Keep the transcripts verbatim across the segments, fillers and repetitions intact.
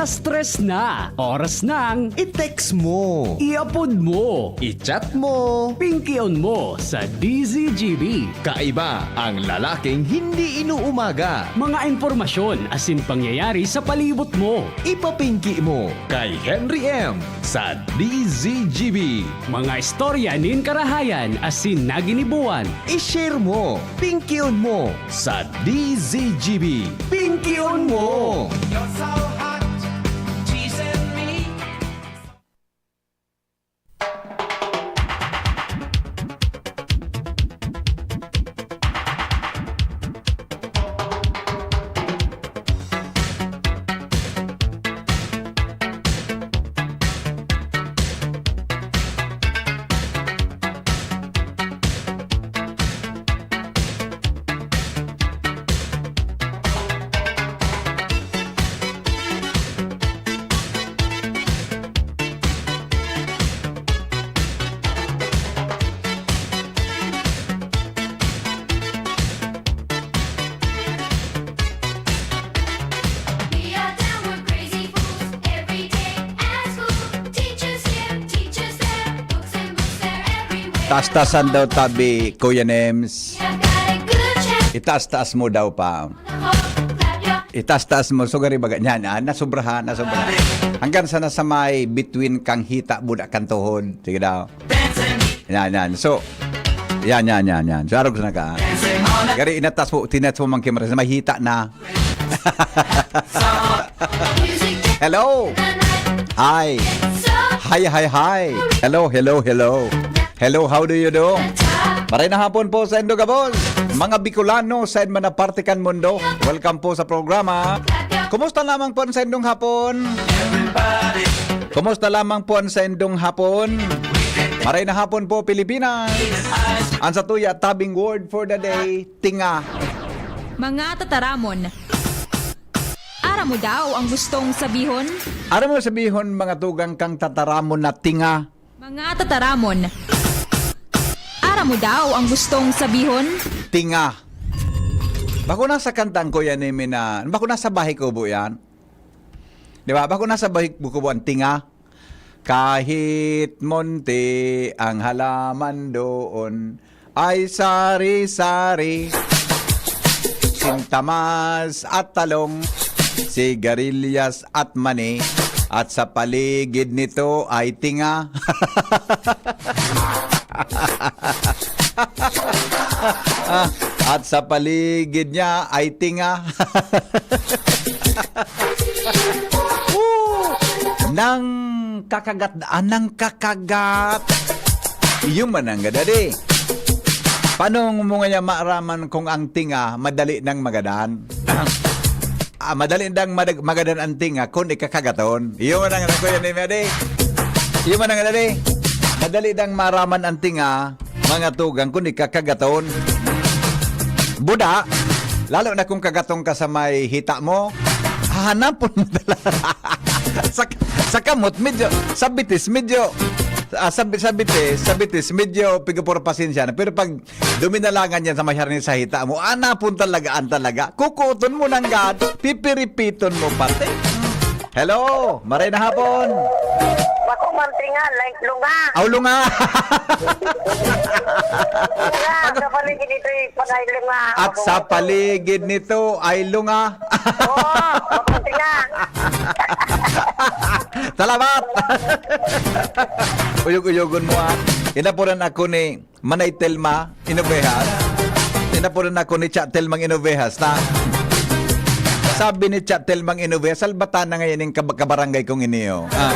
Stress na! Oras nang i-text mo, i-upload mo, i-chat mo, pingkion mo sa D Z G B. Kaiba ang lalaking hindi inuumaga. Mga impormasyon asin pangyayari sa palibot mo. Ipapingki mo kay Henry M sa D Z G B. Mga istorya nin karahayan asin naginibuan. I-share mo, pingkion mo sa D Z G B. Pingkion mo! You're so hot, teasing me. We are downward crazy fools every day at school. Teachers here, teachers there, books and books, they're everywhere. Tastasan daw tabi, Kuya Nems. I've got a good chance. Itaas-taas mo daw pa. Clap your Itaas-taas mo. So, gari baga. Yan, ah, nasobrahan, nasobrahan. Hanggang sa nasa may between kang hita, buda kang tuhod. Sige daw. Yan, yan. So, yan, yan, yan, yan. So, arog na ka. Gari, inatas mo, tinas mo mang camera, mahita na. Hello. Hi. Hi, hi, hi. Hello, hello, hello. Hello, how do you do? Maray na hapon po sa indo gabos. Mga Bicolano, sa man na parte kan mundo. Welcome po sa programa. Kumusta lamang po ang sa indong hapon? Kumusta lamang po ang sa indong hapon? Maray na hapon po, Pilipinas. Ang sa tuya, tabing word for the day, tinga. Mga tataramon. Aram mo daw ang gustong sabihon? Aram mo sabihon, mga tugang, kang tataramon na tinga. Mga tataramon. Aram mo daw ang gustong sabihon? Tinga. Bako nasa kantang ko yan, eh, mina-, bako nasa Bahay Kubo yan. Di ba? Bako nasa Bahay Kubo ang tinga. Kahit monte ang halaman doon, ay sari-sari, sintamas at talong, sigarilyas at mani, at sa paligid nito ay tinga. At sa paligid niya ay tinga. Nang kakagat, ah, nang kakagat. Iyo man ang gadadi. Paano mo nga maaraman kung ang tinga madali nang magadan? Ah, madali dang madag-, magadan ang tinga kun ikakagaton. Iyo man ang ano ko yan, eh, madi. Iyo man ang gadadi. Madali dang maraman ang tinga, mga tugang, kun ikakagaton. Buda, lalo na kung kagatong ka sa may hita mo, hahanapon mo talaga. Sa, sa kamot, medyo, sa bitis, medyo, ah, sa bi-, sa bitis, sa bitis, medyo pigapor pasensya na. Pero pag duminalangan yan sa may harni sa hita mo, hanapon talaga, an talaga. Kukuton mo nanggad, pipiripiton mo pati. Hello, maray na hapon. Bako man tinga, like lunga. Aw, lunga. Lunga, sa paligid nito'y pangay lunga. At sa paligid nito ay lunga. Oo, bako tinga. Salamat. Uyog-uyogon mo, ah. Inapuran ako ni Manay Telma Inovejas. Inapuran ako ni Cha Telmang Inovejas, ta. Sabi ni Cha Telmang Inovejas, "Salbatan na ngayon yung kab-, kabarangay kong ini, oh." Ah.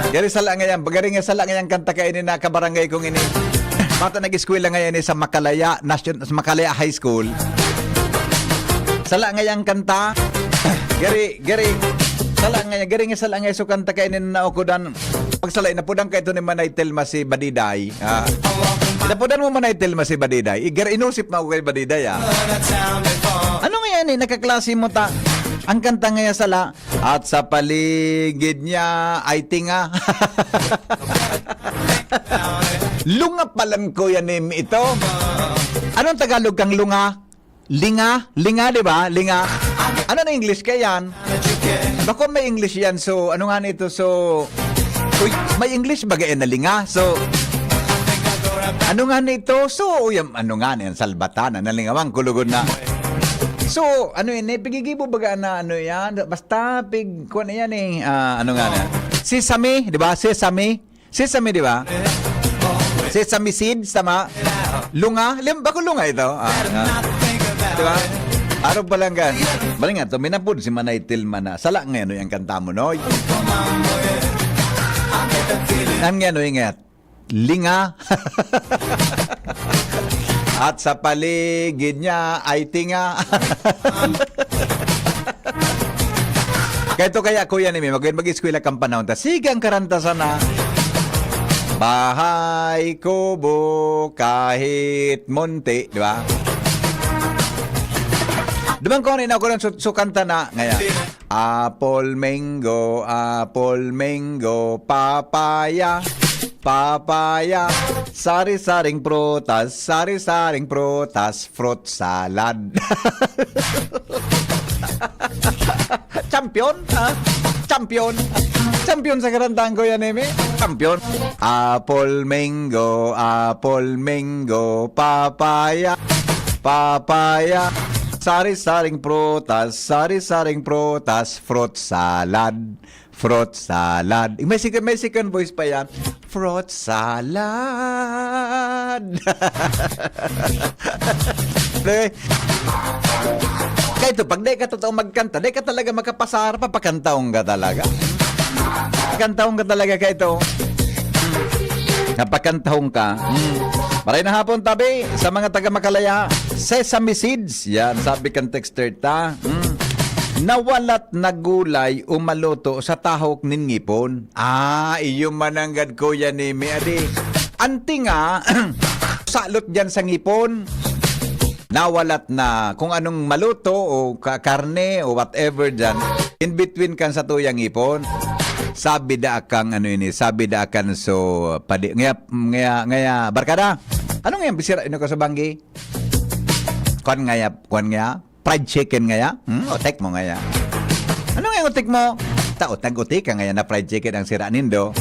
Gari sala ngayon, gari nga sala ngayon kanta kaini na kabarangay kong ini. Bata nag-eskwela ngayon, eh, sa Makalaya, Nation-, sa Makalaya High School. Sala ngayon kanta. Gari, gari. Sala ngayon, gari nga sala ngayon so kanta kaini na naukodan. Pagsalay, napudan ka ito ni Manay Telma si Badiday. Ah. Napudan mo Manay Telma si Badiday. Igar inusip na ako kay Badiday, ah. Ano nga yan, eh? Nakaklase mo ta. Ang kanta nga yan sala, "At sa paligid niya ay tinga." Lunga palan ko yan, eh, ito. Anong Tagalog kang lunga? Linga? Linga, di ba? Linga. Ano na English ka yan? Bako may English yan. So, ano nga nito? So, uy, may English baga yan na linga. So, ano nga nito? So, uy, ano nga yan? Salbatan, nalingawang, kulugon na. So, ano yan eh? Pigigibo baga na ano yan? Basta, pig, kuwan na yan eh. Ah, ano nga na? Sesame, di ba? Sesame. Sesame, di ba? Sesame seeds, tama? Lunga? Lim, bako lunga ito? Ah, ah. Di ba? Araw pa lang ka. Bali nga, tuminapod si Manay Tilma na. Sala nga ano yung kanta mo, Noy? Ang nga ano yung nga? Linga. At sa paligid niya ay tinga. Kaya ito kaya, Kuya Nimi, mag-, mag-eskwela kang panahon. Ta, sige ang karanta sana. Bahay, kubo, kahit munti, di ba? Duman ko rin ako ng su-, sukanta na, ngaya. Apple, mango, apple, mango, papaya, papaya, sari-saring prutas, sari-saring prutas, fruit salad. Champion, ha? Champion. Champion sa karantahan ko yan, Eme. Champion. Apple, mango, apple, mango, papaya, papaya, sari-saring prutas, sari-saring prutas, fruit salad, fruit salad. May second, may second voice pa yan. Fruit salad. Pre, kaya ito, pag di ka totoo magkanta, di ka talaga makapasar, papakantahon ka talaga. Pakantahon ka talaga kaya ito. Napakantahon ka. Mm. Maray na hapon, tabi, sa mga taga Makalaya. Sesame seeds. Yan, sabi kan texter ta. Mm. Nawalat na gulay o maluto sa tahok nin ngipon. Ah, iyo mananggad, Kuya Nimi. Adi, anti nga, salot dyan sa ngipon. Nawalat na kung anong maluto o ka-, karne o whatever dyan. In between kan sa tuyang ngipon. Sabi da akang ano ini, sabi da akan so, padi, ngaya, ngaya, ngaya, barkada? Ano nga yung bisira, ino ka sa banggi? Kwan ngaya, kwan ngaya? Fried chicken ngaya? Hmm? O, tek mo ngaya. Ano nga yung utik mo? Ta, o, tag-utik ka ngaya na fried chicken ang sira nindo.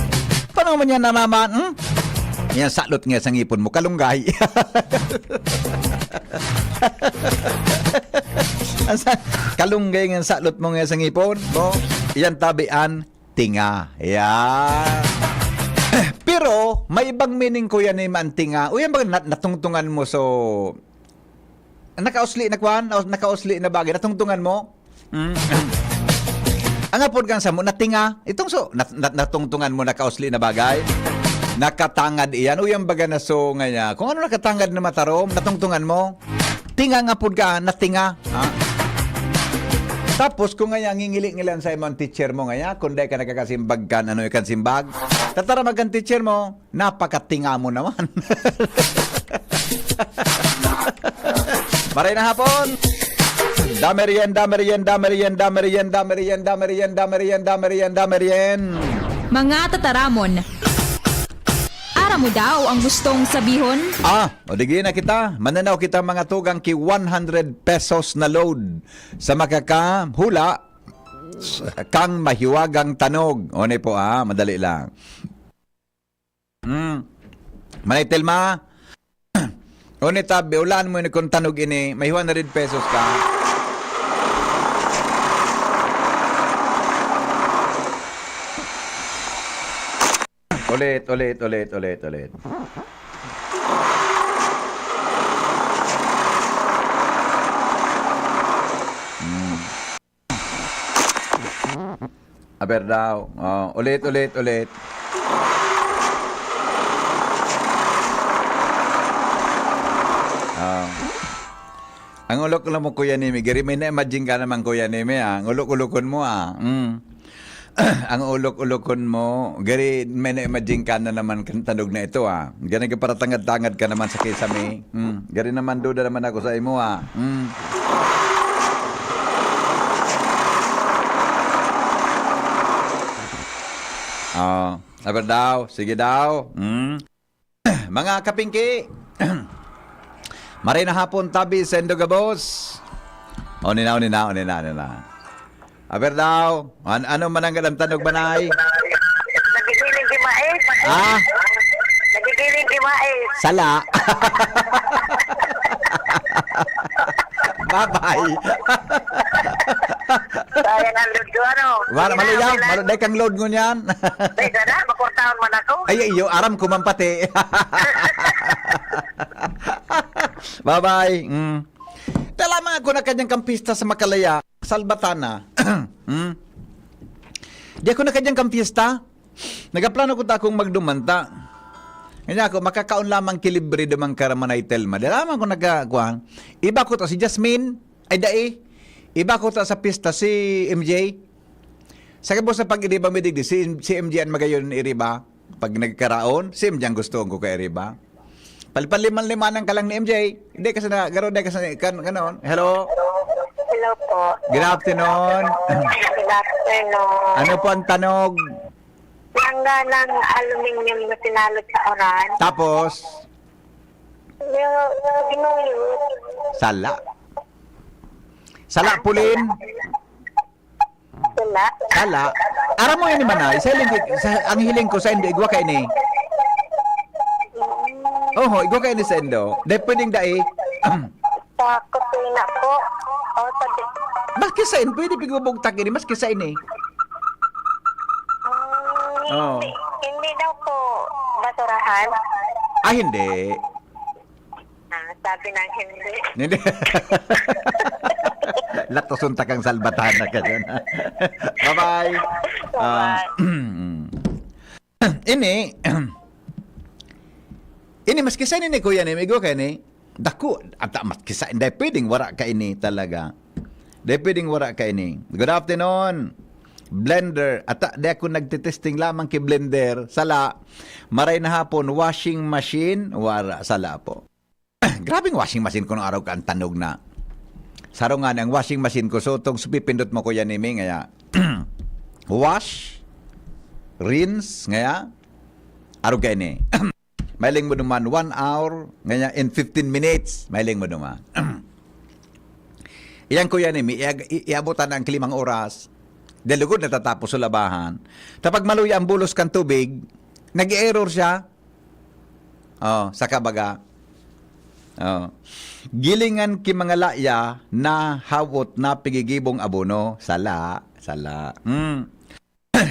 Paano mo niya naraman? Hmm? Yan, salot nga sa ngipon mo, kalunggay. Ang sa-, kalunggay nga salot mo nga sa ngipon mo. Yan, tabian, tinga. Yan. Pero, may ibang meaning ko yan, eh, man, tinga. O yan ba, nat-, natungtungan mo, so, nakausli na kwan? O, nakausli na bagay? Natungtungan mo? Mm. Ang apod kang samo, natinga. Itong so, nat-, nat-, natungtungan mo, nakausli na bagay? Nakatangad iyan. Uy, ang baga na so ngaya. Kung ano nakatangad na matarom, natungtungan mo? Tinga nga pud ka, natinga. Ha? Tapos, kung ngaya, ngingili-ngilan sa imong teacher mo ngaya, kung dai ka nakakasimbag kan, ano, ikan simbag, tataramag kan teacher mo, napakatinga mo naman. Maray na hapon. Damerien, damerien, damerien, damerien, damerien, damerien, damerien, damerien, damerien. Mga tataramon. Aram mo daw ang gustong sabihon? Ah, o digi na kita. Mananaw kita mga tugang ki one hundred pesos na load sa makakahula kang mahiwagang tanog. One po, ah, madali lang. Mm. Manay Telma, o ni Tabi, ulaan mo ni kung tanog ini, may one hundred pesos ka. Ulit, ulit, ulit, ulit, ulit. Mm. Aber daw. Oh, ulit, ulit, ulit. Oh. Ang ulok mo, Kuya Nimi. Gari, may na-imagine ka naman, Kuya Nimi, ah. Ang ulok-ulokon mo, ah. Mm. Ang ulok-ulokon mo. Gari, may na-imagine ka na naman kan tanog na ito, ah. Gani ka paratangad-tangad ka naman sa kisame. Mm. Gari naman, duda naman ako sa imo, ah. Mm. Oh, aber daw. Sige daw. Mm. Mga kapingki, maray na hapon, tabi sa indo gabos. O, nina, o, nina, o, nina, o, nina. Aber daw, an ano man ang gadang tanog, Manay? Nagigiling di mais. Ah, Nagigiling di mais. Sala. Bye-bye. Sayang ang load ko, ano? Wala, Hindi na, maluyaw, okay lang. maluday kang load ngunyan. Ay, sana, makortahan man ako. Ay, iyo, aram ko man pati. Bye-bye. Mm. Dala mga ako na kanyang kampista sa Makalaya, Salbatana. Hmm? Di ako na kanyang kampista. Nagaplano ko ta akong magdumanta. Kanya ako, makakaon lamang kilibre dumang karamanay Telma. Di lamang ko nagkakuan. Iba ko to, si Jasmine, ay dai. Iba ko to sa pista, si M J. Sa gabos sa pag-iriba mi digdi, si, si M J ang magayon iriba. Pag nagkaraon, si M J ang gusto ko kay iriba. Palpaliman-limanan ka lang ni M J. Hindi ka sana, garo, hindi ka sana, kan, ganon. Hello? Hello po. Good afternoon. Good afternoon. Ano po ang tanog? Langga ng aluminium na sinalot sa oran. Tapos, Yung ginuyot. Sala. Sala, Pulin. Sala. Sala. Aram mo yun, Manay. Sa hiling, sa, ang hiling ko sa indo, igwa kayo ni. Oho, igwa kayo ni sa indo. Dahil pwedeng dai. Sa kusina po. O, sa di- Maski sa indo, pwede pigbubugtak ini. Maski sa ini. Mm, Oo. hindi, hindi daw po basurahan. Ah, hindi. Ah, sabi ng hindi. Hindi. Latoson ta kang Salbatana ka dyan. Bye-bye. Ah, ini, ini, maski sa ini, Kuya, ni, migo ka ni, dako, at maski sa, hindi, pwedeng wara ka ini talaga. Hindi, pwedeng wara ka ini. Good afternoon. Blender. Ata, di ako nagtitesting lamang kay blender. Sala. Maray na hapon, washing machine. Wara, sala po. Grabing washing machine kuno araw ka ang tanog na. Saro nga ang washing machine ko. So, itong supipindot mo, Kuya Nimi, ngaya, wash, rinse, ngaya, arog ka ini. Mailing mo naman, one hour, ngaya, in fifteen minutes, mailing mo naman. Iyan, Kuya Nimi, iag- i- iabotan ang limang oras. Dahil lugod natatapos sa labahan. Tapag maluya ang bulos kan tubig, nag-error siya. Oh, saka baga. Oh. Gilingan ki mga laya na hawot na pigigibong abono. Sala, sala. Mm.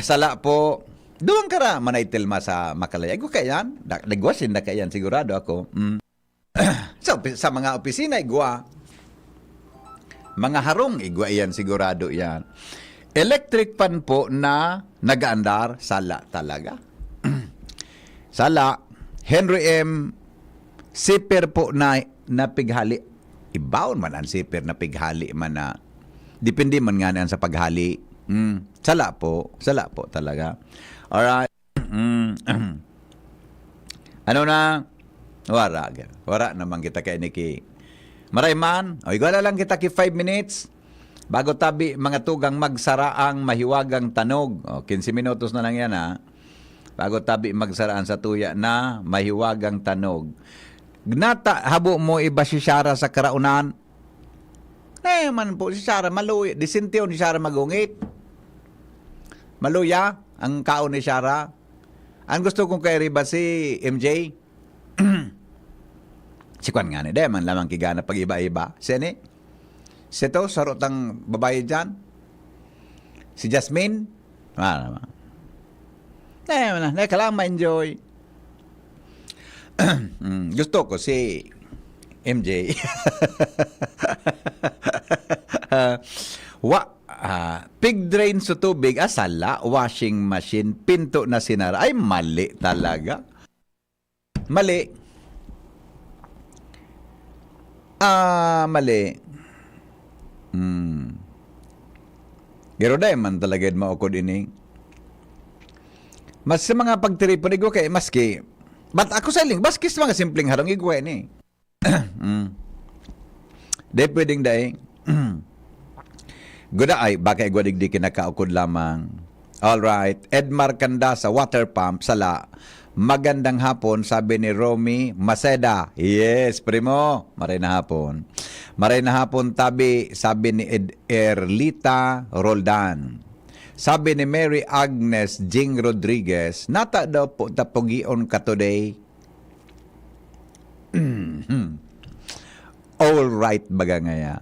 Sala po. Duwang kara manay Telma sa Makalaya. Igwa ka yan? Da- Nagwasin na ka yan, sigurado ako. Mm. Sa, opi- sa mga opisina, igwa. Mga harong, igwa yan, sigurado yan. Electric fan po na nagaandar, sala talaga. Sala, Henry M, siper po na napighali. Ibaon man ang siper napighali man na. Depende man nga na sa paghali. Mm, sala po, sala po talaga. Alright. Mm. Ano na? Wara. Wara naman kita kay Niki. Maray man. O, igwala lang kita ki five minutes. Bago tabi, mga tugang, magsara ang mahiwagang tanog. O, quince minutos na lang yan, ha. Bago tabi, magsara ang satuya na mahiwagang tanog. Gnata, habo mo iba si Shara sa karaonan. Eh, man po, si Shara, maluya. Disente ni Shara magungit. Maluya ang kaon ni Shara. Ang gusto kong kairiba si M J. Si Kwan nga ni, di man lamang kigana pag-iba-iba. Sini? Sito, sarot ang babae dyan. Si Jasmine. Wala naman. Eh, wala. Di ka lang ma-enjoy. Mm, gusto ko si M J. Ah, wa, ah, pig drain sa tubig, ah, sala, washing machine, pinto na sinara. Ay, mali talaga. Mali. Ah, mali. Hmm. Pero dai man talaga yun maukod ini. Mas sa mga pagtiripon, igwa kay maski. But ako sa iling, maski sa mga simpleng harong, igwa ini. Mm. Di pwedeng dai. Guda ay, baka igwa digdi kinakaukod lamang. All right. Edmar Candasa, water pump, sala. "Magandang hapon," sabi ni Romy Maceda. Yes, primo. Maray na hapon. "Maray na hapon, tabi," sabi ni Ed-, Erlita Roldan. Sabi ni Mary Agnes Jing Rodriguez, "Nata daw po tapugion ka today." All right, baga ngaya.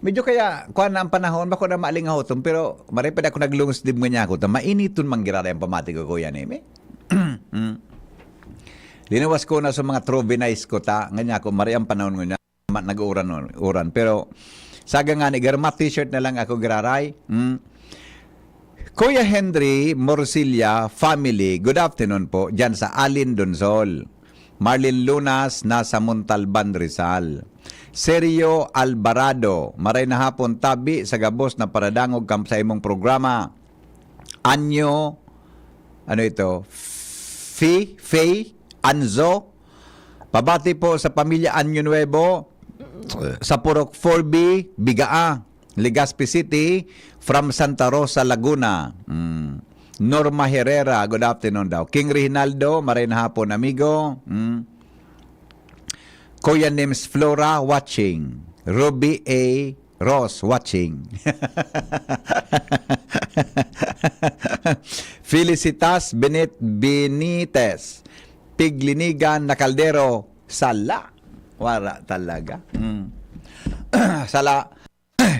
Medyo kaya, kuwan na ang panahon, bako na maaling ahoton, pero maray pa di ako naglungos dib nga niya ako, ta mainiton man giraray ang pamati ko, Kuya Neme. Mm. Linawas ko na sa mga trophy nice ko, ta, nga niya ako, maray ang panahon ngunyan, ma-, nag-uuran, uran. Pero, saga nga ni, garma t-shirt na lang ako giraray. Mm. Kuya Henry Morcilla family, good afternoon po, dyan sa Alin, Donsol. Marlene Lunas, nasa Montalban, Rizal. Sergio Alvarado, maray na hapon, tabi sa gabos na paradangog kam sa imong programa. Anyo, ano ito? Fi, Fei, Anzo, pabati po sa pamilya Anyo Nuevo, sa Purok four B, Bigaa, Legazpi City, from Santa Rosa, Laguna. Mm. Norma Herrera, good afternoon daw. King Reginaldo, maray na hapon, amigo. Mm. Kuya Nims Flora, watching. Ruby A. Ross, watching. Felicitas Benit-, Benitez, Piglinigan na Caldero, sala. Wara talaga. Mm. Sala.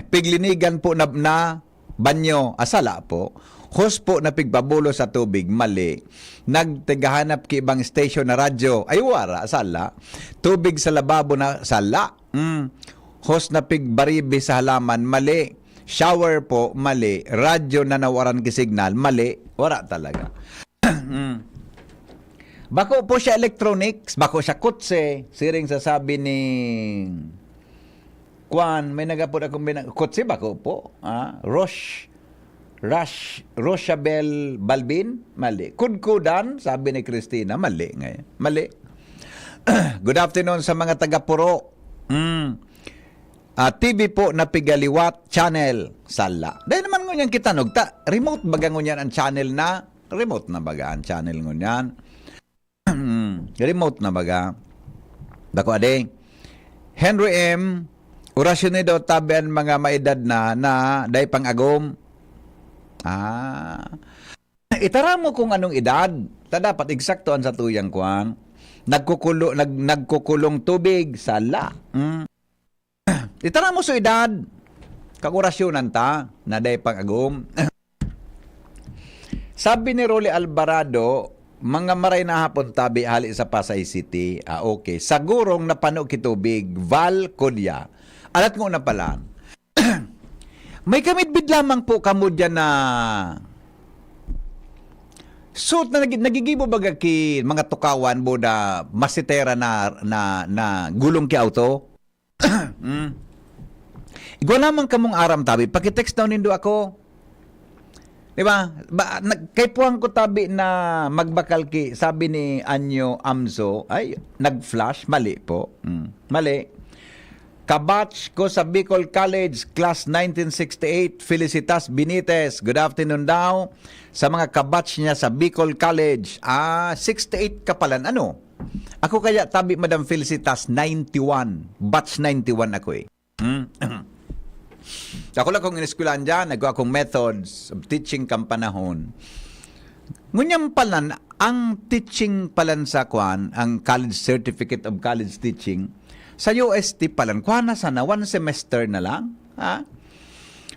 Piglinigan po na, na banyo, ah, sala po. Hos po na pigpabulos sa tubig, mali. Nagtigahanap ki ibang station na radyo, ay wara, sala. Tubig sa lababo na, sala. Mm. Hos na pigbaribi sa halaman, mali. Shower po, mali. Radyo na nawaran ki signal, mali. Wara talaga. Mm. Bako po siya electronics, bako siya kotse. Siring sa sabi ni Kwan, may nagapod akong bina-, kotse bako po. Ah, Rosh, Rash, Roshabel Balbin? Mali. Kudkudan, sabi ni Christina. Mali ngayon. Mali. Good afternoon sa mga taga Puro. Mm. Ah, T V po na pigaliwat channel. Sala. Dahil naman ngunyan kita nagta-, remote baga ngunyan ang channel na? Remote na baga ang channel ngunyan? Remote na baga? Dako ade. Henry M, orasyon ni daw tabi an mga maedad na, na dai pang agom. Ah. Itaram mo kung anong edad. Ta dapat eksakto an satuyang kwan. Nagkukulo-, nag-, nagkukulong tubig, sala. Mm. Itaram mo sa edad. Kagurasyonan ta, na dai pang agom. Sabi ni Rolly Alvarado, "Mga maray na hapon, tabi hali sa Pasay City." Ah, okay. "Sagurong napano ki tubig, Val Codia." Alat mo na pala. May kamidbid lamang po kamo dyan na suot na nagi-, nagigibo baga ki mga tukawan, boda, masitera na, na, na gulong ki auto? Mm. Igwa lamang kamong aram, tabi. Pakitext daw nindo ako. Di ba? Ba, nag-, kaipuhan ko, tabi, na magbakal ki, sabi ni Anyo Amzo, ay, nag-flash. Mali po. Mm. Mali. Kabatch ko sa Bicol College, class nineteen sixty-eight, Felicitas Benitez. Good afternoon daw sa mga kabatch niya sa Bicol College. Ah, sixty-eight ka palan. Ano? Ako kaya, tabi, Madam Felicitas, ninety-one. Batch ninety-one ako eh. Hmm? Ako lang kung iniskwelahan dyan, nagwa akong methods of teaching kan panahon. Ngunyan palan, ang teaching palan sa kwan, ang college certificate of college teaching, sa U S T palan, kwan na sana, one semester na lang. Ha?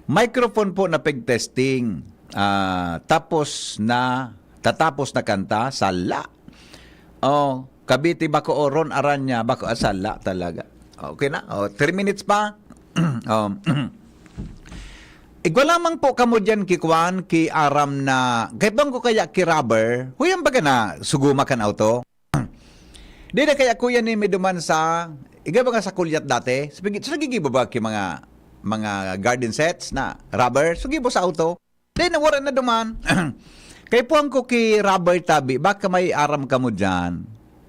Microphone po na peg-testing. Ah, tapos na, tatapos na kanta, sala. Oh, Cavite bako, o Ron Aranya bako, ah, sala talaga. Okay na? Oh, three minutes pa. Oh. Igwa lamang po kamo diyan ki kuan, ki aram na, kaipuhan ko kaya ki rubber. Huyan baga na suguma kan auto. Di na kaya kuya ni may duman sa, iga ba nga sa kulyat dati? Sa pigi-, sa nagigibo ba ki mga, mga garden sets na rubber? Sugibo sa auto. Di na, wala na duman. Kaipuhan ko ki rubber tabi, baka may aram kamo diyan.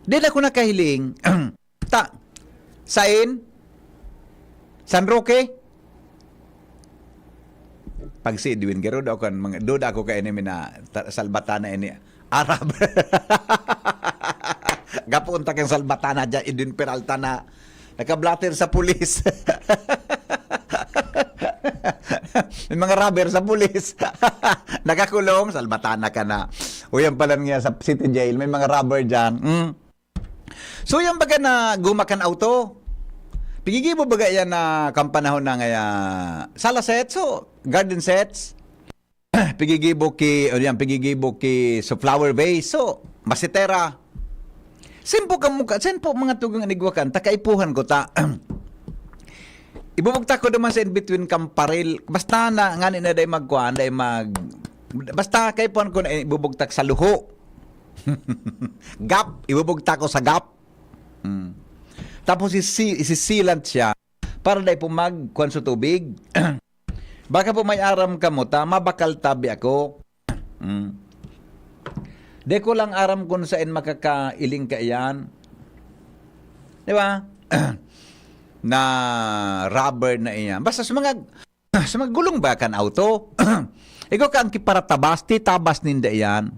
Di na ko nakahiling. Ta, sain? San Roque? Pag si Edwin, garo daw kan mga, duda ako kay ini mina, ta-, salbatana ini. Arab. Gapoon ta kan salbatana dyan, Edwin Peralta na nakablatter sa pulis. May mga robber sa pulis. Nakakulong, salbatana ka na. Uyan pala nga sa city jail, may mga robber dyan. Mm. So, yan baga na guma kan auto. Pigigibo baga yan na kan panahon na ngaya sala sets, so, garden sets. Pigigibo ki, o yan, pigigibo ki, so, flower vase, so, masitera. Sin po kamo ka, sin po mga tugang inigwakan, takaipuhan ko ta. Ibubugtak ko naman sa in between kamparil. Basta na, ngani na day magkuhan, day mag, basta kaipuhan ko na ibubugtak sa luho. Gap, ibubugtak ko sa gap. Hmm. Tapos isi-, isisilant siya para dai po magkuhan sa tubig. Baka po may aram kamo ta, mabakal tabi ako. Hmm. Di ko lang aram kung saan makakailing ka iyan. Di ba? Na rubber na iyan. Basta sa mga sa mga gulong ba kan auto? Ikaw ka ang kiparatabas, titabas ninda iyan.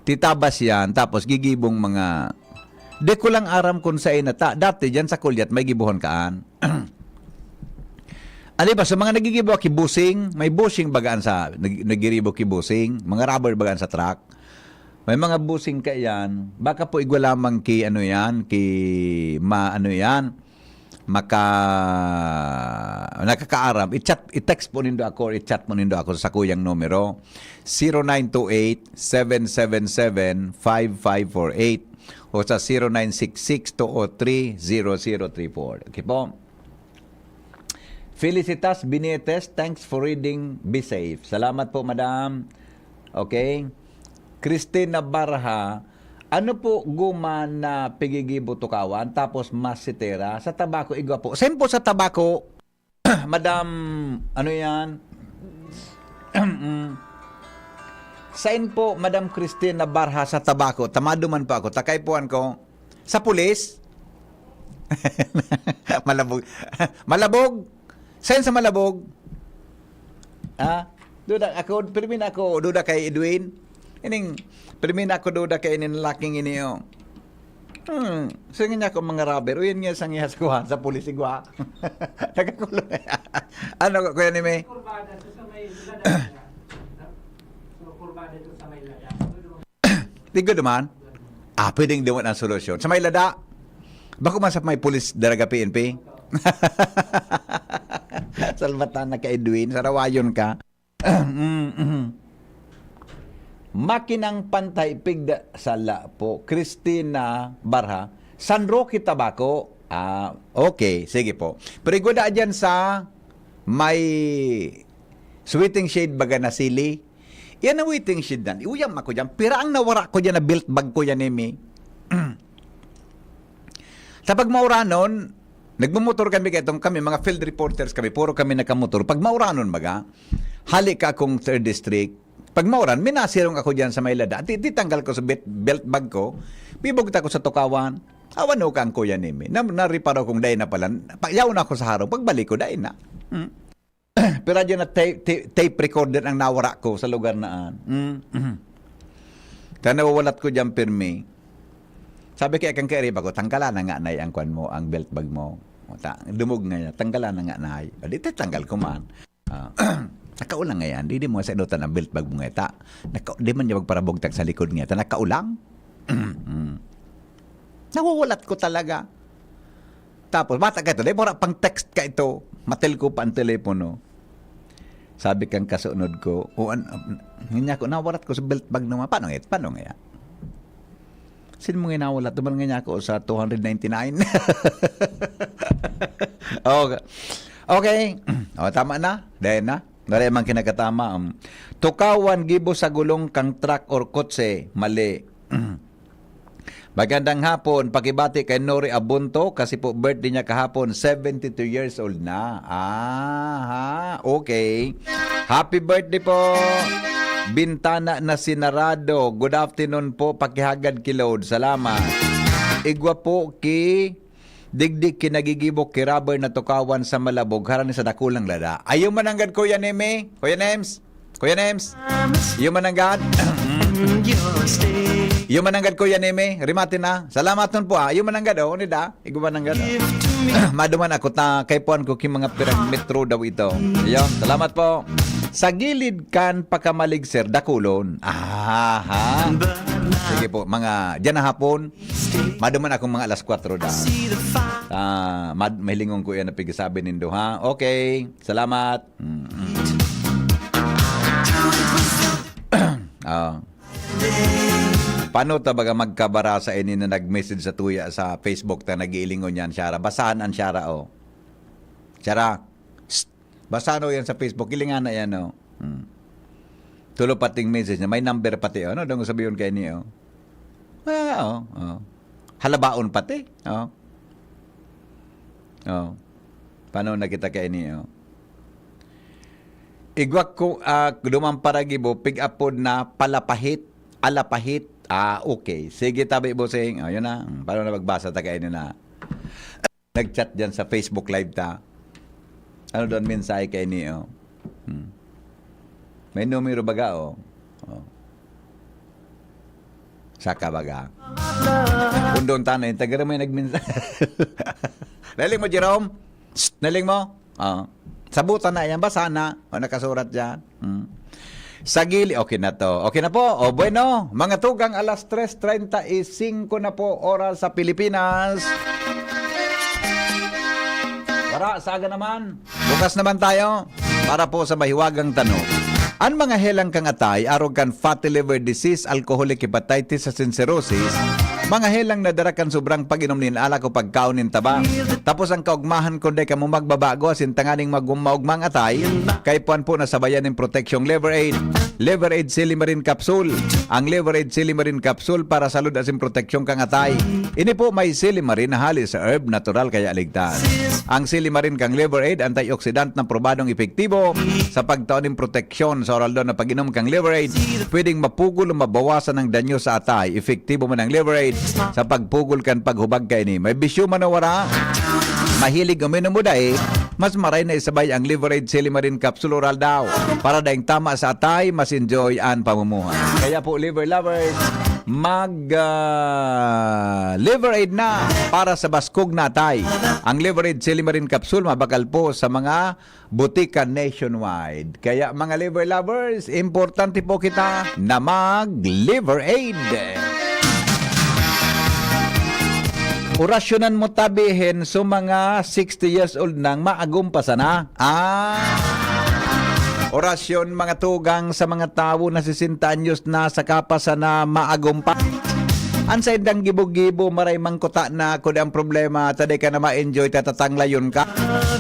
Titabas yan, tapos gigibong mga, di ko lang aram kung sa inata. Dati dyan sa Kulyat, may gibuhon kaan. Ano ba, sa mga nagigibo ki busing, may busing bagaan sa, nag-, nagiribo ki busing, mga rubber bagaan sa truck. May mga busing ka yan, baka po igwa lamang ki ano yan, ki ma ano yan, maka, nakakaaram, i-chat, i-text po nindo ako, or i-chat mo nindo ako sa kuyang numero, zero nine two eight, seven seven seven, five five four eight o sa zero nine six six, two oh three, zero zero three four. Okay po. Felicitas Binetes, thanks for reading. Be safe. Salamat po, madam. Okay. Christine Navarra, ano po guma na pigigibo tukawan, tapos masitera? Sa tabako, igwa po. Same po sa tabako, madam, ano yan? Mm. Sain po, Madam Christine Navarra, sa tabako? Tamado man po ako. Takay po an ko. Sa pulis? Malabog. Malabog? Sain sa Malabog? Ha? Duda ako, pirmi na ako, duda kay Edwin. Ining, pirmi na ako, duda kay ining laking ini, oh. Hmm, sige niya ako mga rubber. Uyan niya sa ngihas ko, ha, sa pulis, igwa. Nagkakulong. Ano, Kuya Nime? Kurbada to sa may lada. So, kurbada to sa may lada. Di ko naman. Ah, pwedeng duman ang solusyon. Sa may lada, bako man sa may pulis, daraga P N P. Salbatan na ka, Edwin. Sarawayon ka. Mm, mm. Makinang pantay pigda sala po. Christina Barha, San Roque, Tabaco. Ah, okay. Sige po. Pero igwa da dyan sa may sweating shade baga na sili. Yan ang waiting shed nan. Uyam ako dyan. Pira ang nawara ko dyan na belt bag ko yan, Emi. Sa pagmauranon, nagmumotor kami kay itong kami, mga field reporters kami, puro kami nakamotor. Pagmauranon, baga, hali ka akong third district. Pagmauran, minasirong ako dyan sa may lada. Ti-, titanggal ko sa belt, belt bag ko, bibugta ko sa tukawan. Awan o ka ang kuya nimi. Na, nariparo kong dai na pala. Pa, yaw na ako sa harong. Pagbalik ko, dai na. Hmm. Pero dyan na tape, tape, tape recorder ang nawara ko sa lugar na an. Mm. Kaya nawawalat ko dyan pirmi. Sabi kaya kang kairiba ko, "Tanggalan na nga na ang kwan mo, ang belt bag mo." O ta, dumog nga niya, "Tanggalan na nga na." O di, tanggal ko man. Ah, nakaulang nga yan. Di, di mo sa inutan ang belt bag mo nga ta. Naka, di man niya magparabugtag sa likod nga ta. Nakaulang? Mm. Nawawalat ko talaga. Tapos, bata ka ito, dahil mura pang text ka ito, matel ko pa ang telepono. Sabi kang kasunod ko, o an-, an-, niya ko, nawalat ko sa belt bag naman. Paano nga, paano nga? Sino mo nga nawalat? Duman nga niya ako sa two hundred ninety-nine. Okay. Okay. O, tama na. Dahil na. Dali man kinakatama. Um, tukawan gibo sa gulong kang truck or kotse. Mali. Magandang hapon, pakibati kay Nori Abunto kasi po birthday niya kahapon, seventy-two years old na. Aha, okay. Happy birthday po. Bintana na sinarado. Good afternoon po, pakihagad ki Lord. Salamat. Igwa po ki digdi ki nagigibo ki rubber na tukawan sa Malabog, harani sa dakulang lada. Ayo mananggad, Kuya Neme. Kuya Nems. Kuya Nems. Iyo mananggad. Mm. Iyo mananggad, Kuya Neme, rimate na. Salamat nun po, ah. Iyo mananggad, oh, nida. Igo mananggad, oh. Maduman ako ta, kay puan ko ki mga pirang metro daw ito. Iyo, salamat po. Sa gilid kan pakamalig, sir, dakulon. Aha. Sige po, mga, diyan na hapon. Maduman akong mga alas kwatro da. Ah, mad-, mahilingon ko yan na pigasabi nindo, ha? Okay, salamat. Mm-mm. Ah. Paano ta baga magkabarasa ini na nag-message sa tuya sa Facebook ta nag-iilingon yan, Shara? Basahan ang Shara, oh. Shara, psst, basahan mo yan sa Facebook. Ilingan na yan, oh. Hmm. Tulo pating message na may number pati, oh. Ano daw sabihin kayo niyo? Ah, oh, oh. Halabaon pati, oh. Oh. Paano na kita kayo niyo? Igwa ko, ah, duman paragibo, pig-apod na palapahit, alapahit. Ah, okay. Sige, tabi, bossing. Oh, yun na. Hmm, paano na magbasa ta kayo na? Nag-chat dyan sa Facebook Live ta. Ano doon mensahe kayo niyo? Hmm. May numero baga, oh. Oh. Saka baga. Kung doon tanay, taga may nagmensahe. Naling mo, Jerome? Psst, naling mo? Oh. Sabutan na yan. Basa na. O, nakasurat dyan. Hmm. Sa gili, okay na to. Okay na po. O, bueno. Mga tugang, alas tres treinta y cinco na po, oras sa Pilipinas. Wara, saga naman. Bukas naman tayo para po sa mahiwagang tanong. An mga helang kang atay, arog kan fatty liver disease, alcoholic hepatitis, asin cirrhosis, mga helang nadara kan sobrang pag-inom nin alak o pagkaon nin taba. Tapos ang kaugmahan, kun dai kamo magbabago, asin tanganing mag-, maugmang atay, kay puan po na sabayan nin proteksyong Liver Aid. Liver Aid Silimarin Capsule. Ang Liver Aid Silimarin Capsule para salud asin proteksyon kang atay. Ini po may silimarin na hali sa herb, natural kaya ligtas. Ang silimarin kang Liver Aid, antioxidant na probadong epektibo sa pagtao nin proteksyon sa oral daw na pag-inom kang Liver Aid. Pwedeng mapugol o mabawasan ang danyo sa atay. Epektibo man ang Liver Aid sa pagpugol kan paghubag kaini. May bisyo man o wara, mahilig uminom o dai, mas maray na isabay ang Liver Aid Silimarin Capsule Oral daw. Para daing tama sa atay, mas enjoy an pamumuhay. Kaya po, Liver Lovers, mag, ah, Liver Aid na para sa baskog na atay. Ang Liver Aid Silimarin Capsule, mabakal po sa mga butika nationwide. Kaya, mga Liver Lovers, importante po kita na mag Liver Aid. Orasyonan mo tabihin so mga sixty years old nang maagom pa sana. Ah. Orasyon, mga tugang, sa mga tawo na sesenta anyos na saka pa sana maagom pa. An saindang gibo-gibo, maray mangkuta na, kundi ang problema, ta di ka na ma-enjoy, tatatanglayon ka.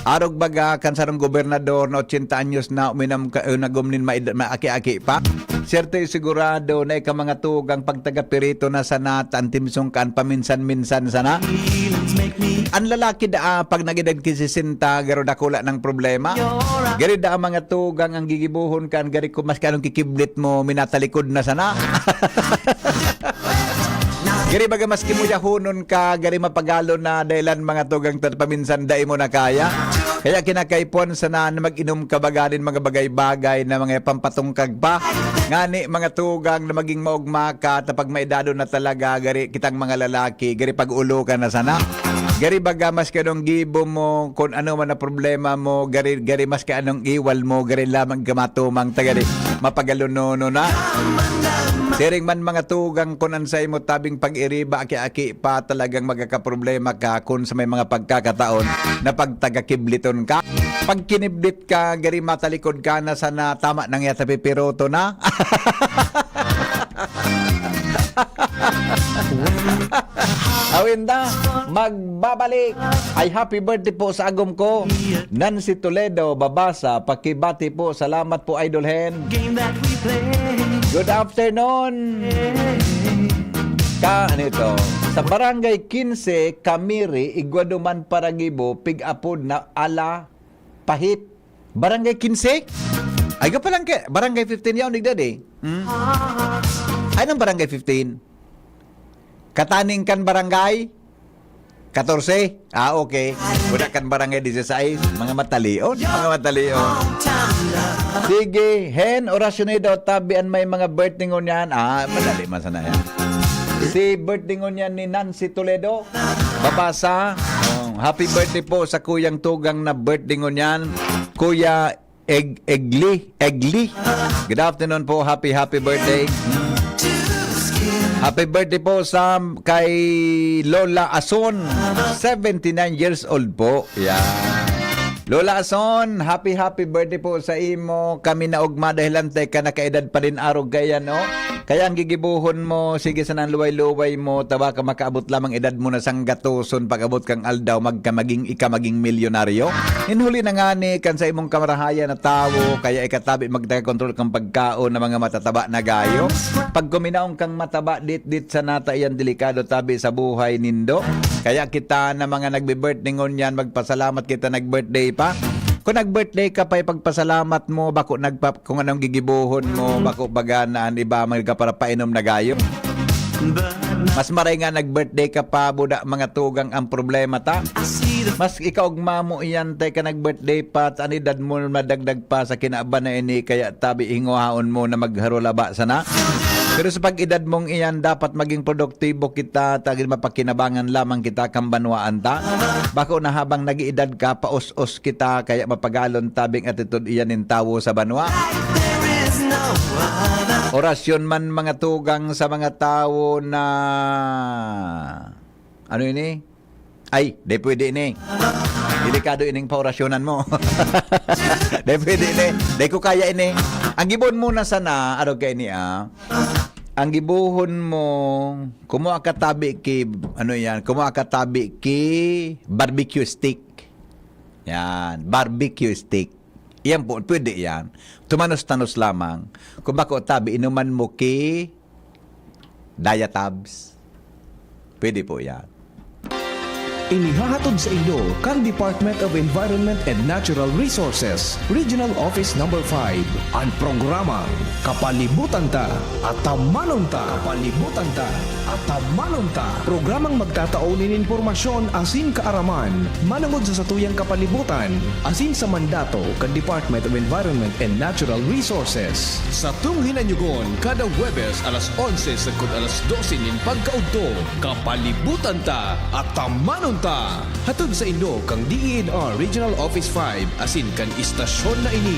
Arog baga kan sarong gobernador na ochenta anyos na, uminam ka, eh, nagum nin maid-, maaki-aki pa. Siyerto y sigurado na ika mga tugang pagtaga-pirito na sana, tantimsong kan paminsan-minsan sana. An lalaki daa, pag nag-edad ki sesenta, garo dakula ng problema. Gari daa mga tugang ang gigibuhon kan, gari ko maski anong kikiblit mo, minatalikod na sana. Gari baga maski mo yahonon ka, gari mapagalon na, dahilan mga tugang ta paminsan dai mo na kaya. Kaya kinakaipuhan sana na mag-inom ka baga nin mga bagay-bagay na mga pampatungkag pa. Ngani, mga tugang, na maging maugma ka, ta pag maedadon na talaga, gari kitang mga lalaki, gari pag-ulo ka na sana. Gari baga maski anong gibo mo, kun ano man na problema mo, gari, gari maski anong iwal mo, gari lamang ka matumang ta gari mapagalonono na. Siring man mga tugang, kun an saimo tabing pag-iriba, aki-aki pa, talagang magkakaproblema ka kun sa may mga pagkakataon na pagtaga-kibliton ka. Pag kiniblit ka, gari matalikod ka na sana, tama nang yata pipiroto na. Awinda, magbabalik. Ay, happy birthday po sa agom ko, Nancy Toledo Babasa. Pakibati po. Salamat po, Idol Hen. Good afternoon. Ka, ano ito? Sa Barangay quince, Camiri, igwa duman Paragibo, pig-apod na Ala Pahit. Barangay quince? Ay, ka palang ke, Barangay fifteen yaon, digda di. Hmm? Ay, nang Barangay fifteen? Kataning kan Barangay catorce? Ah, okay. Wala kan Barangay dieciséis. Mga matalion, mga matalion. Sige, Hen, orasyon ni daw tabi an may mga birthday ngunyan. Ah, madali man sana yan. Si birthday ngunyan ni Nancy Toledo. Babasa. Oh, happy birthday po sa kuyang tugang na birthday ngunyan. Kuya Eg-, Egli, Egli. Good afternoon po. Happy, happy birthday. Happy birthday po sa kay Lola Ason. Seventy-nine years old po. Yeah. Lola Ason, happy, happy birthday po sa imo. Kami na ugma dahilan te ka nakaedad pa din arog kaya, no? Kaya ang gigibuhon mo, sige sanang luway-luway mo, tawa ka makaabot lamang edad mo na sanggatoson, pag-abot kang aldaw, magka maging, ika maging milyonaryo. Inhuli na ngani kan sa imong kamarahayan na tawo, kaya ikatabi magtaga kontrol kang pagkaon na mga matataba na gayo. Pag kuminaon kang mataba, dit-dit sa nata, iyan delikado tabi sa buhay nindo. Kaya kita na mga nagbe-birthday ngunyan, magpasalamat kita nag-birthday pa. Kung nag-birthday ka pa, ipagpasalamat mo, bako nagpa-, kung anong gigibuhon mo, bako baga na an iba, magkaparapainom na gayo. Mas maray nga nag-birthday ka pa, buda mga tugang ang problema ta. Mas ikaw ugma mo iyan, te, ka nag-birthday pa, ta an edad mo madagdag pa sa kinaban na ini, kaya tabi hinguhaon mo na magharulaba sana. Pero sa pag-edad mong iyan, dapat maging produktibo kita, ta gin mapakinabangan lamang kita kan banwaan ta. Bako na habang nag-iedad ka, paos-os kita, kaya mapagalon tabing atitod iyan nin tawo sa banwa. Orasyon man mga tugang sa mga tawo na, ano ini? Ay, di pwede ini. Delikado ining paorasyonan mo. Di pwede ini. Di ko kaya ini. Ang gibon mo na sana, ano ka ini, ah? Ang gibuhon mo, kumuha ka tabi ki, ano yan, kumuha ka tabi ki barbecue stick. Yan, barbecue stick. Yan po, pwede yan. Tumanos-tanos lamang. Kung bako tabi, inuman mo ki Diatabs. Pwede po yan. Inihahatod sa inyo kan Department of Environment and Natural Resources, Regional Office Number five, an programang Kapalibutan Ta, Atamanon Ta. Kapalibutan Ta, Atamanon Ta. Programang magtatao nin impormasyon asin kaaraman manongod sa satuyang kapalibutan asin sa mandato kan Department of Environment and Natural Resources. Satong hinanyugon kada Huwebes alas onse sagkod alas dose nin pagkaudto. Kapalibutan Ta, Atamanon Ta. Hatod saindo kan D E N R Regional Office five asin kan istasyon na ini.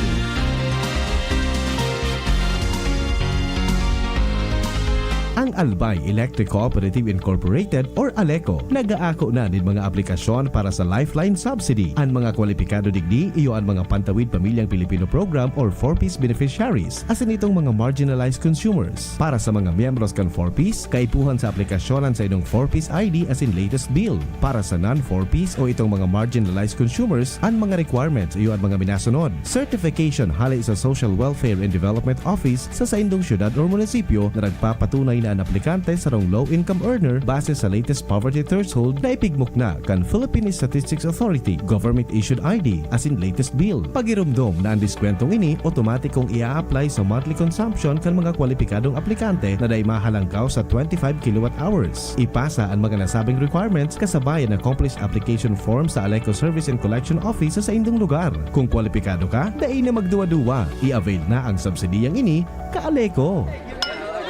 Ang Albay Electric Cooperative Incorporated or ALECO nag-aako na nin mga aplikasyon para sa Lifeline Subsidy. An mga kwalipikado digdi iyo an mga Pantawid Pamilyang Pilipino Program or four Ps beneficiaries, asin itong mga marginalized consumers. Para sa mga miyembros kan four Ps, kaipuhan sa aplikasyon an saindong four Ps I D asin latest bill. Para sa non-four Ps o itong mga marginalized consumers, an mga requirements iyo an mga minasunod. Certification hale sa Social Welfare and Development Office sa saindong syudad or munisipyo na nagpapatunay na an aplikante sarong low-income earner base sa latest poverty threshold na ipigmukna kan Philippine Statistics Authority, government-issued I D, asin latest bill. Pagiromdom na an diskwentong ini otomatikong i-a-apply sa monthly consumption kan mga kwalipikadong aplikante na dai mahalangkaw sa twenty-five kilowatt hours. Ipasa an mga nasabing requirements kasabay an accomplished application form sa ALECO Service and Collection Office sa saindong lugar. Kung kwalipikado ka, dai na magduwa-duwa. I-avail na ang subsidiyang ini, ka-ALECO.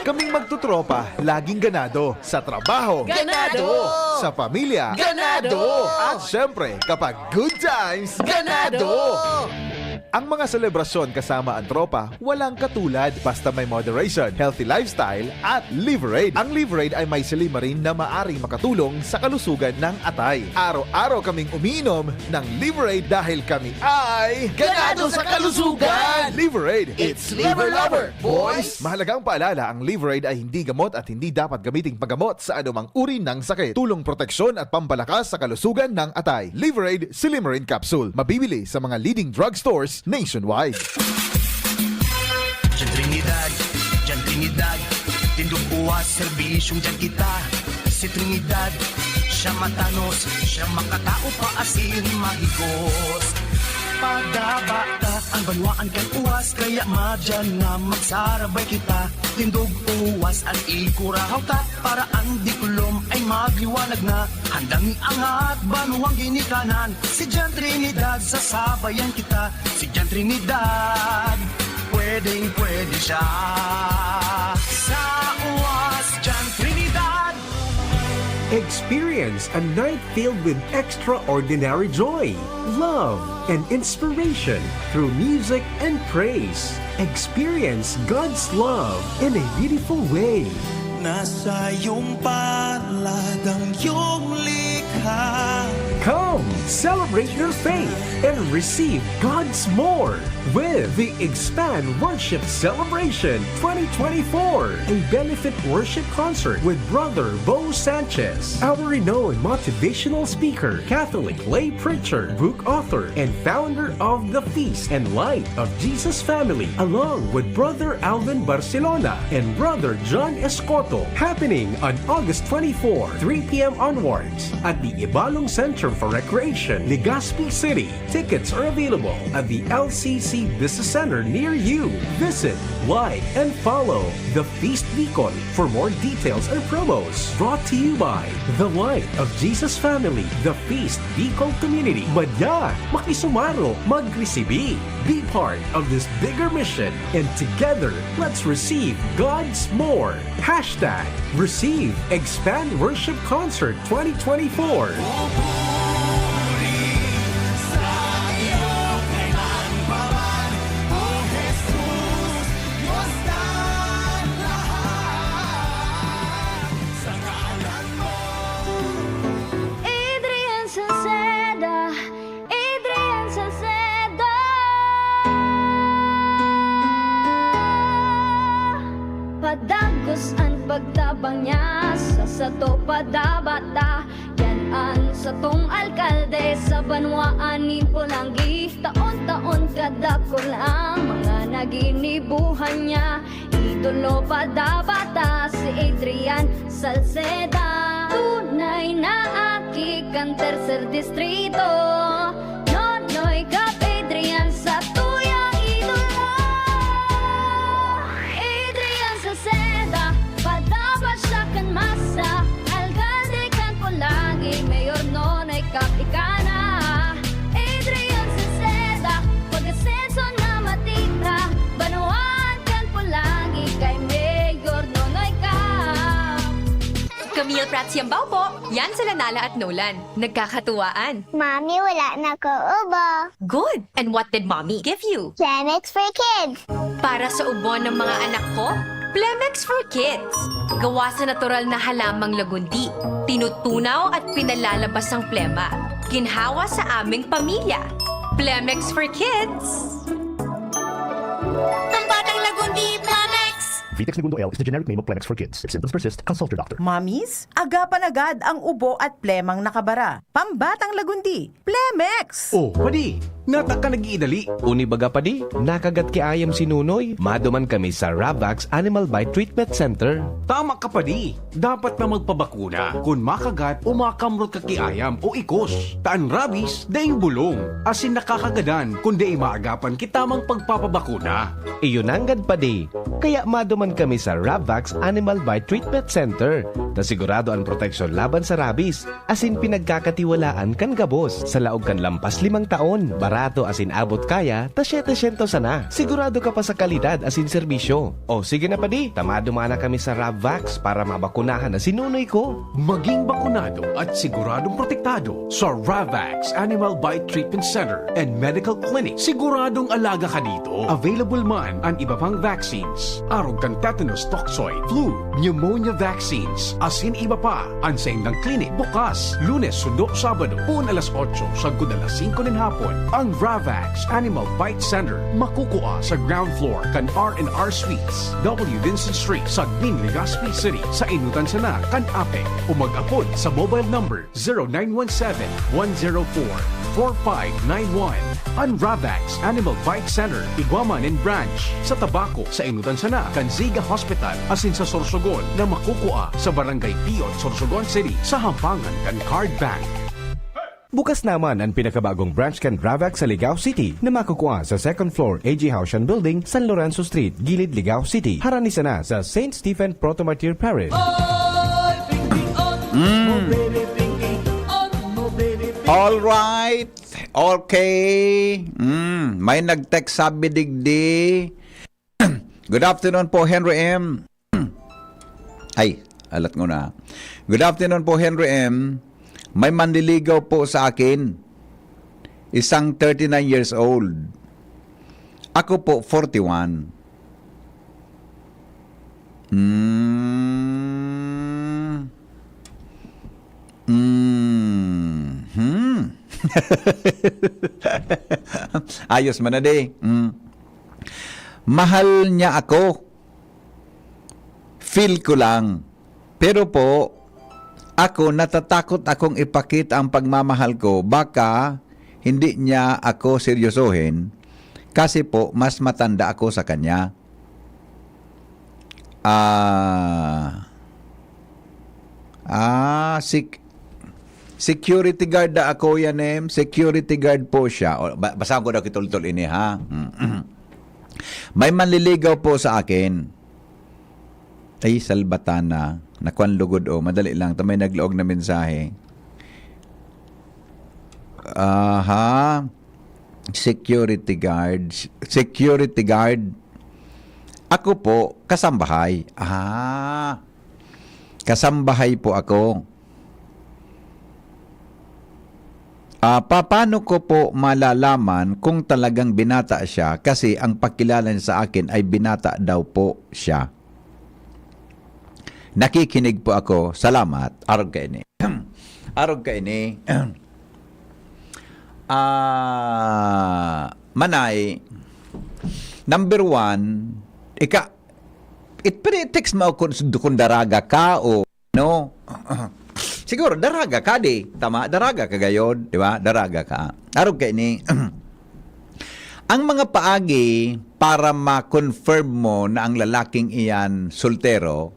Kaming magtutropa, laging ganado. Sa trabaho. Ganado! Sa pamilya. Ganado! At syempre, kapag good times. Ganado! Ang mga selebrasyon kasama ang tropa, walang katulad. Basta may moderation, healthy lifestyle, at Liverade. Ang Liverade ay may silymarin na maaring makatulong sa kalusugan ng atay. Araw-araw kaming umiinom ng Liverade dahil kami ay ganado sa kalusugan! Liverade, it's Liver Lover, boys! Mahalagang paalala, ang Liverade ay hindi gamot at hindi dapat gamiting panggamot sa anumang uri ng sakit. Tulong, proteksyon at pampalakas sa kalusugan ng atay. Liverade Silymarin Capsule. Mabibili sa mga leading drugstores nationwide. Diyan Trinidad, diyan Trinidad, tindog buwas, serbisyong diyan kita. Si Trinidad, siya matanos, siya makatao, paasin, mahigos. Padaba ta an banwaan kan uwas, kaya madyan na magsarabay kita. Tindog uwas an ikurahaw ta, para an diklom ay ma- Liwanag na, handang iangat, banwang ginikanan. Si Jan Trinidad, sasabayan kita. Si Jan Trinidad, pwedeng pwede siya. Sa uwas, Jan Trinidad. Experience a night filled with extraordinary joy, love, and inspiration through music and praise. Experience God's love in a beautiful way. Nasa iyong palad ang iyong likha. Come, celebrate your faith and receive God's more with the Expand Worship Celebration twenty twenty-four, a benefit worship concert with Brother Bo Sanchez, our renowned motivational speaker, Catholic lay preacher, book author, and founder of the Feast and Light of Jesus Family, along with Brother Alvin Barcelona and Brother John Escoto, happening on August twenty-four, three p m onwards, at the Ibalong Center for Recreation, Legazpi City. Tickets are available at the L C C Business Center near you. Visit, like, and follow The Feast Bicol for more details and promos. Brought to you by The Light of Jesus Family, The Feast Bicol Community. Madya, makisumaro, magresibi. Be part of this bigger mission, and together, let's receive God's more. Hashtag Receive Expand Worship Concert twenty twenty-four. Pupuri sa iyo kailan pa man, O Jesus, Diyos ng lahat, sa ngalan mo. Adrian Salceda, Adrian Salceda. Padagos an pagtabang niya, sa sato padabata. Yan an satong alkalde sa banwaan nin Polangui. Taon-taon kadakul ang mga naginibuhan niya. Idolo padabata si Adrian Salceda. Tunay na aki kan Tercer Distrito. Nonoy Cap Adrian, satuyang idolo. Adrian Salceda, padaba siya kan masa. Alkalde kan Polangui, Mayor Nonoy Cap ika na. Adrian Salceda, pag-asenso na matira. Banwaan kan Polangui kay Mayor Nonoy Cap. Camille Prats Yambao po. Yan sila Nala at Nolan. Nagkakatuwaan. Mami, wala na ko ubo. Good! And what did Mommy give you? Plemex for Kids. Para sa ubo ng mga anak ko, Plemex for Kids. Gawa sa natural na halamang lagundi. Tinutunaw at pinalalabas ang plema. Ginhawa sa aming pamilya. Plemex for Kids. Ang batang lagundi, Plemex! Vitex Negundo L is the generic name of Plemex for Kids. If symptoms persist, consult your doctor. Mommies, agapan agad ang ubo at plemang nakabara. Pambatang lagundi, Plemex! Oh, padi! Nata ka nag-iidali? Uni baga, padi? Nakagat ki ayam si Nunoy? Maduman kami sa Ravax Animal Bite Treatment Center. Tama ka, padi! Dapat na magpabakuna kun makagat o makamrot ka ki ayam o ikos. Ta an rabies, daing bulong, asin nakakagadan kun dai maagapan ki tamang pagpapabakuna. Iyo nanggad, padi. Kaya maduman kami sa Ravax Animal Bite Treatment Center, ta sigurado an proteksyon laban sa rabies. Asin pinagkakatiwalaan kan gabos. Sa laog kan lampas limang taon, barato asin abot kaya ta siyete syentos sana. Sigurado ka pa sa kalidad asin serbisyo. O sige na, padi, ta maduman na kami sa Ravvax para mabakunahan na si Nunoy ko. Maging bakunado at siguradong protektado sa Ravax Animal Bite Treatment Center and Medical Clinic. Siguradong alaga ka dito. Available man an iba pang vaccines, arog kan tetanus toxoid, flu, pneumonia vaccines, asin iba pa. An saindang klinik bukas Lunes sundo Sabado, poon alas otso sagkod alas singko nin hapon. Ang Ravax Animal Bite Center makukua sa ground floor kan R and R Suites, W Vincent Street, Sagmin, Legazpi City, sa enotan sana kan APEC, o mag-apod sa mobile number zero nine one seven, one zero four, four five nine one. An Ravax Animal Bite Center, igwa man nin branch sa Tabaco, sa enotan sana kan Ziga Hospital, asin sa Sorsogon na makukua sa Barangay Piot, Sorsogon City, sa hampangan kan Card Bank. Bukas naman an pinakabagong branch kan Ravax sa Ligao City na makukua sa second floor A G Haushan Building, San Lorenzo Street, Gilid, Ligao City. Harani sana sa Saint Stephen Proto-Martyr Parish. Mm. All right. Okay. Mm. May nag-text, sabi digdi. Good afternoon po, Henry M. Ay, alat ko na. Good afternoon po, Henry M. May manliligaw po sa akin. Isang thirty-nine years old. Ako po, forty-one. Hmm. Hmm. Hmm. Ayos man na, di. Hmm. Mahal niya ako. Feel ko lang. Pero po, ako, natatakot akong ipakita ang pagmamahal ko. Baka hindi niya ako seryosohin kasi po, mas matanda ako sa kanya. Ah, ah, sec-, security guard na ako yan, em. Security guard po siya. O, ba-, basahan ko daw kitultol ini, ha? May manliligaw po sa akin. Ay, salbatana. Nakuan lugod, oh. Madali lang. Ito may naglaog na mensahe. Aha. Security guard. Security guard. Ako po, kasambahay. Ah. Kasambahay po ako. Ah, papaano ko po malalaman kung talagang binata siya? Kasi ang pakilala niya sa akin ay binata daw po siya. Nakikinig po ako. Salamat. Arog kaini. Arog kaini. Ah, Manay, number one, ika-, it, pero i-text mo kung, kung daraga ka o, no? Siguro, daraga ka, di? Tama? Daraga ka gayod, di ba? Daraga ka. Arog kaini. Ang mga paagi para ma-confirm mo na ang lalaking iyan soltero,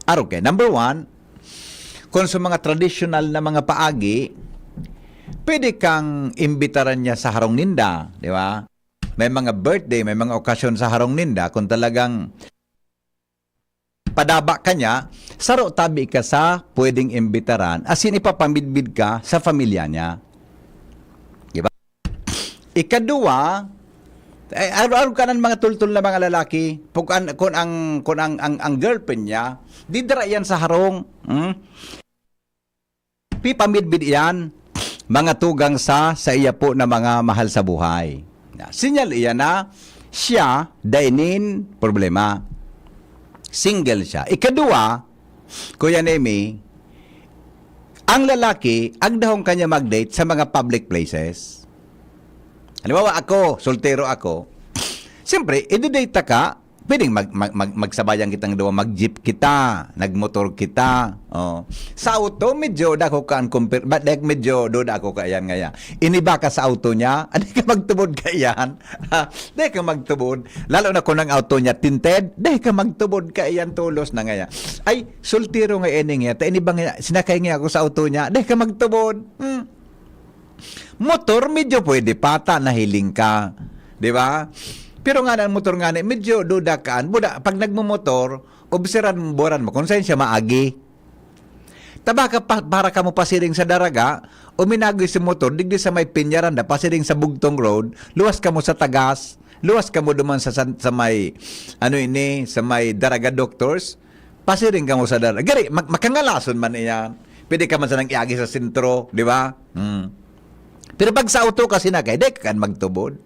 arog kay, number one, kung sa mga traditional na mga paagi, pwede kang imbitaran niya sa harong ninda, di ba? May mga birthday, may mga okasyon sa harong ninda, kung talagang padaba ka niya, saro tabi ka sa pwedeng imbitaran, as in, ipapamidbid ka sa pamilya niya. Di ba? Ikadua, eh, arog-arog ka ng mga tultol na mga lalaki, kung an-, kung ang, kung ang, ang, ang girlfriend niya, di dara yan sa harong, hmm? Pipamidbid iyan, mga tugang sa, sa iya po na mga mahal sa buhay. Na, sinyal iyan na siya, dai nin problema. Single siya. Ikadua, Kuya Nemi, ang lalaki, agdahon kanya mag-date sa mga public places. Halimbawa, ako, soltero ako. Siyempre, i-date ka, pwedeng mag-, mag-, mag-, magsabayan kitang duwa, mag-jeep kita, nagmotor kita. Oh. Sa auto, medyo dako ka ang compare, but like, medyo duda ako kaiyan ngaya. Iniba ka sa auto niya, adi ka magtubod kaiyan. Dai ka magtubod. Lalo na kung ang auto niya tinted, dai ka magtubod kaiyan tolos na ngaya. Ay, soltero nga ini ngaya. Ta ini ba ngaya, sinakay ngaya ako sa auto niya, dai ka magtubod. Hmm. Motor, medyo pwede pa ta, nahiling ka. Di ba? Pero nga ang motor nga ni, medyo duda kaan. Buda, pag nagmumotor, observan mo, buwaran mo kung saan siya maagi. Tabaka pa, para kamo pasiring sa Daraga, uminagoy si motor, digdi sa may Peñaranda, pasiring sa Bugtong Road, luwas kamo sa Tagas, luwas kamo duman sa, sa, sa may, ano ini, sa may Daraga Doctors, pasiring kamo sa Daraga. Gari, mak-, makangalason man iyan. Pwede ka man sanang iagi sa sentro, di ba? Hmm. Pero pag sa auto kasi na kay, di ka kan magtubod.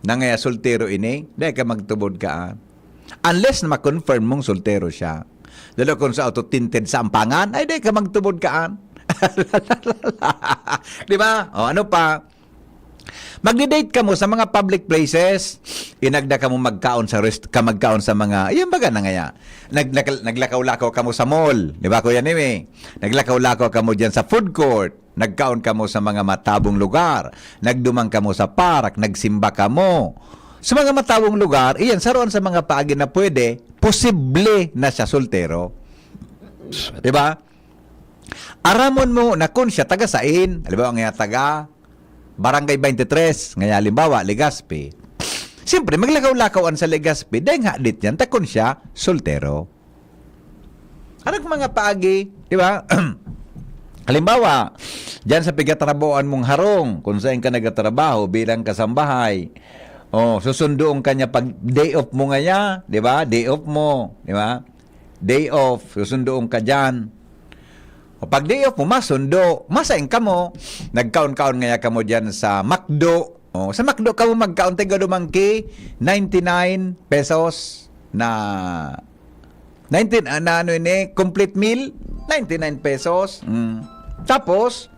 Nangaya soltero ini, di ka magtubod ka, ah. Unless na ma-confirm mong soltero siya. Lalo kung sa auto tinted sa ampangan, ay di ka magtubod ka, ah. Di ba? O, ano pa? Magdi-date kamo sa mga public places, inagda kamo magkaon sa rest-, ka magkaon sa mga, ayun baga na ngaya. Nag-, nag-, naglakaw-lakaw kamo sa mall, di ba, Kuya Nemi? Naglakaw-lakaw kamo diyan sa food court, nagkaon kamo sa mga matabong lugar, nagduman kamo sa park, nagsimba kamo. Sa mga matabong lugar, iyan, saruan sa mga paagi na pwede, posible na siya soltero. Di ba? Aramon mo na kun siya taga sain. Halimbawa nga, taga Barangay twenty-three, nga halimbawa, Legazpi. Siyempre, maglakaw-lakaw an sa Legazpi, dahil nga dit yan, ta kun siya soltero. Ano mga paagi, di ba? Halimbawa, diyan sa pigatrabahoan mong harong, kung saan ka nagtatrabaho bilang kasambahay, oh, susundoon ka niya pag day off mo ngaya, di ba? Day off mo, di ba? Day off, susundoon ka diyan. O pag day off mo, masundo, masain ka mo, nagkaon-kaon ngaya ka mo diyan sa McDo. Oh, sa McDo ka mo magkaon, tiga duman ki ninety-nine pesos na nineteen, ah, na ano ini, complete meal, ninety-nine pesos. Mm. Tapos,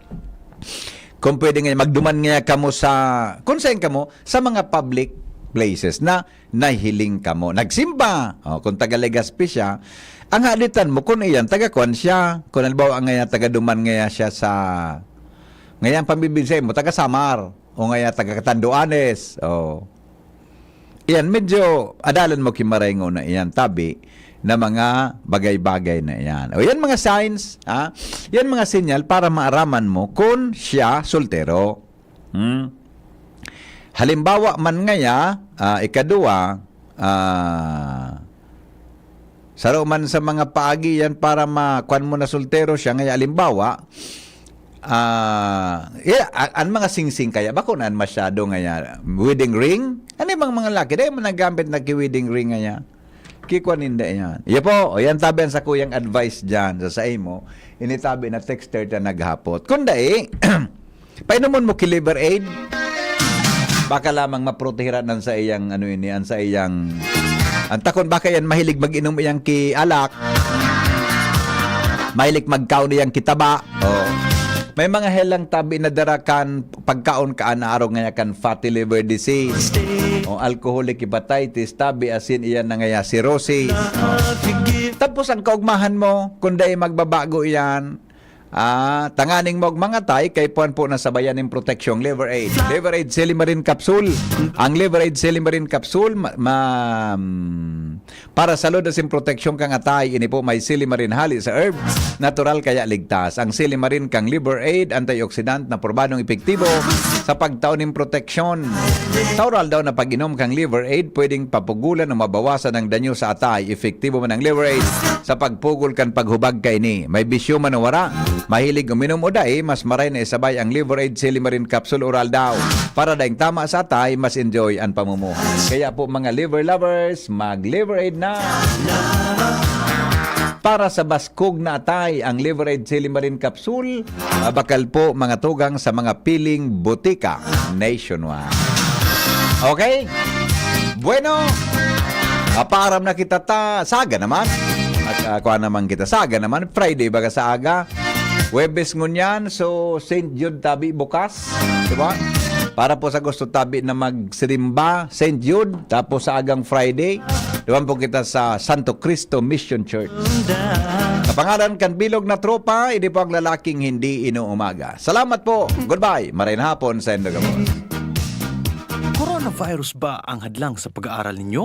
kung pwede nga, magduman nga kamo sa, kung saan kamo, sa mga public places na nahiling kamo. Nagsimba, oh, kung taga Legazpi siya, ang haditan mo, kung iyan, taga Kwan siya. Kung halimbawa, nga taga Duman nga siya sa, ngayon, pambibisay mo, taga Samar, o nga taga Catanduanes, oh. Iyan, medyo adalan mo kimaray ngona iyan, tabi na mga bagay-bagay na iyan. O yan mga signs, ha? Yan mga sinyal para maaraman mo kung siya soltero. Hmm? Halimbawa man ngaya, ah, ikaduwa, ah, saro man sa mga paagi yan para ma-, kwan mo na soltero siya. Ngaya, halimbawa, ah, iya, a-, an mga singsing kaya, bako na an masyado ngaya, wedding ring? Ano yung mga, mga laki? Dahil mo nagamit na ki-wedding ring ngaya? Kikwa ninda yan. Iya po, o yan tabi ang sakuyang advice dyan sa saimo. Initabi na texter ta naghapot. Kung dai, painomon mo ki Liver Aid. Baka lamang maprotehiran ang sa iyang, ano ini, ang sa iyang, ang takon, baka yan mahilig mag-inom iyang ki alak. Mahilig magkaon iyang kitaba. Oh. May mga helang tabi na dara kan pagkaon ka na arog ngaya kan fatty liver disease. O alcoholic hepatitis, tabi asin iyan na ngaya cirrhosis. Tapos ang kaugmahan mo, kung dai magbabago iyan, ah, tanganing mo magmangatay, kay puan po na sabayan ning proteksyong Liver Aid. Liver Aid Silimarin Capsule. Ang Liver Aid Silimarin Capsule, ma-, ma-, para sa salud asin proteksyon kan atay, ini po may silimarin hali sa herbs, natural kaya ligtas. Ang silimarin kan Liver Aid, antioxidant na probadong epektibo sa pagtao nin proteksyon. Sa oral daw na pag-inom kan Liver Aid, pwedeng papugulan o mabawasan ang danyo sa atay. Epektibo man ang Liver Aid sa pagpugol kan paghubag kaini. May bisyo man o wara, mahilig uminom o dai, mas maray na isabay ang Liver Aid Silimarin Capsule Oral daw. Para daing tama sa atay, mas enjoy ang pamumuhay. Kaya po, mga Liver Lovers, mag-Liver Aid na! Para sa baskog na atay, ang Liver Aid Silimarin Capsule, ah, bakal po mga tugang sa mga piling botika nationwide. Okay? Bueno, ah, paaram na kita ta, saga naman. At, ah, kuha naman kita, saga naman. Friday baga sa aga. Huwebes ngunyan, so Saint Jude tabi bukas, di ba? Para po sa gusto tabi na magsirimba, Saint Jude, tapos sa agang Friday, duman po kita sa Santo Cristo Mission Church. Sa pangalan kan bilog na tropa, ini po ang lalaking hindi inuumaga. Salamat po. Goodbye. Maray na hapon sa Indogamon. Coronavirus ba ang hadlang sa pag-aaral ninyo?